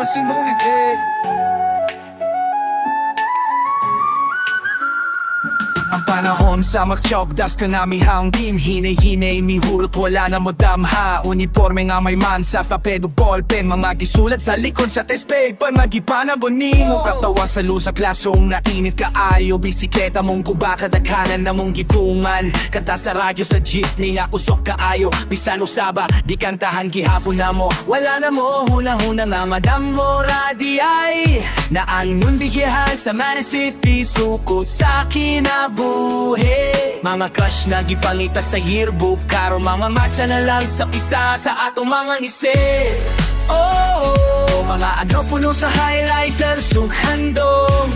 Sinungit. Ang panahon sa mag-chalk dust ka nami ang team. Hinay-hinay mihurot, wala na mo damha. Uniforme nga may mansa, papel o ballpen. Mga gisulat sa likod sa test paper. Magipanabon nimo. Katawa sa lusa klasong nainit kaayo. Bisikleta mong guba, kadaghanan na mong gitungan. Kanta sa radyo sa jeepney nga kusok kaayo. Bisan usaba, di kantahan gihapon na mo. Wala na mo, huna-huna nga madam mo radi ay Naan bigyahan sa Man City. Sukot sa kinabuhi. Mga crush na gipangita sa yearbook, karon mga matcha na lang sa isa sa atong mga ngisi. Oh, mga ano puno sa highlighter sughandom.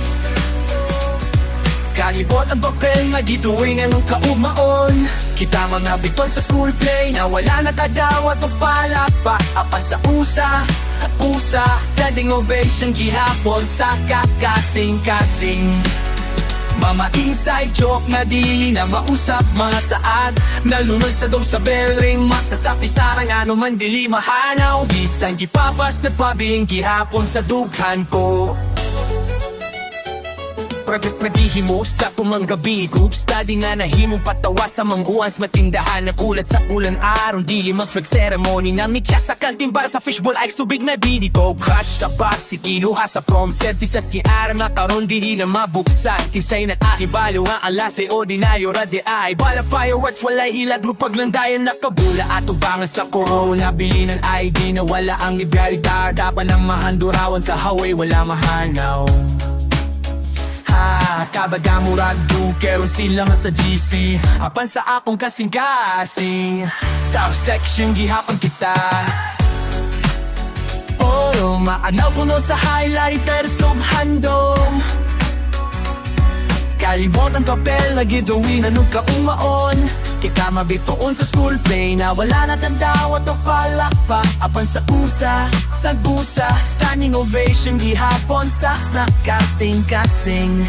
Kalibot ang papel nga giduwing ang kaumaon. Kita mga biton sa school play na wala na tadawat o palakpak. Apan sa usa, usa, standing ovation gihapon sa kakasing-kasing. Mga inside joke na dili na mausap. Mga saad nalunod sa dom sa bell ring. Maksasapi sa ano man dili mahanaw. Bisan gipapas nagpabiling gihapon sa dughan ko. Pradihi mo sa pumang gabi. Group study nga nahimong patawa sa mangguans. Matindahan na kulat sa ulan aron dili mag flag ceremony. Namitya sa kantin para sa fishball ice tubig na dili ko. Crush sa box, kinuha sa prom. Selfie sa CR nga karon dili na mabuksan. Kinsay nakakibalo nga ang last day ordinaryo radi ay bala fireworks walay hilag paglandayan nakabula. Atubangan sa corona bilinan ID na wala ang libyarita. Dapat ng mahandurawan sa highway wala mahanaw. Ha, kabaga murag dukeron sila nga sa GC. Apan sa akong kasing-kasing, staff section gihapon kita. Oh, maanaw puno sa highlighter subhandom. Kalibot ang papel na giduwin anong kaumaon. Kita mabituon sa school play na wala na tandawat o palakpak. Apan sa usa, sa busa, standing ovation gihapon sa kasing-kasing.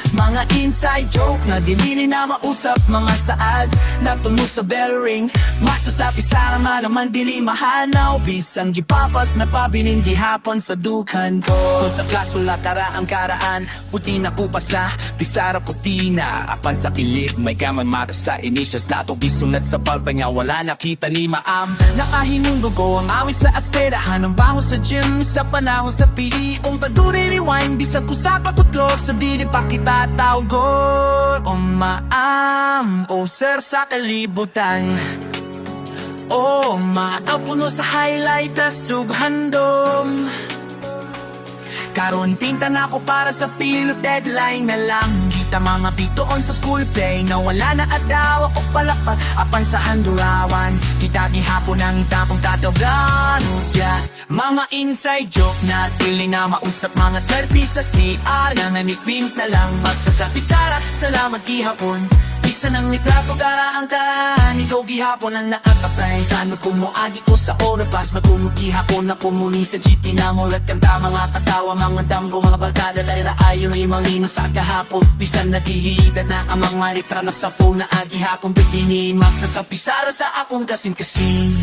Mga inside joke na dili na mausap. Mga saad natunog sa bell ring. Masasapi sa nga naman dili mahanaw. Bisan gipapas na pabilin gihapon sa dughan ko. Kung sa class wala tara ang karaan. Puti na kupas na, pisara puti na. Apan sa kilig may gaman mata sa initials na to. Gisunat sa palpa nga wala nakita ni maam. Nakahimundo ko ang awit sa asperahan. Ang baho sa gym sa panahon sa PE. Kung paduri rewind bisag usa ka putlo sa dili pa kita tawgon. O maam, o sir sa kalibutan. O maaw puno sa highlighter subhandom. Karon tinta na ako para sa pilo deadline na lang. Kita mga pitoon sa school play na wala na adaw o palakpak. Apan sa handurawan kita gihapon ang tapong tatawagan, yeah. Mga inside joke na dili na mausap. Mga selfie sa CR na nanikpint na lang magsasapisara. Salamat gihapon. Bisa ng litrato gara ang karaan. Ikaw gihapon ang naakapay. Saan kumuagi ko sa oras. Matulog gihapon na kumuni sa jeepney na mulat kanta. Mga katawa, mga damgo, mga barkada. Dahil ayon ay malino sa kahapon. Bisan nakihida na ang mga litranak sa phone na agihapon. Bikini magsasapisara sa akong kasing-kasing.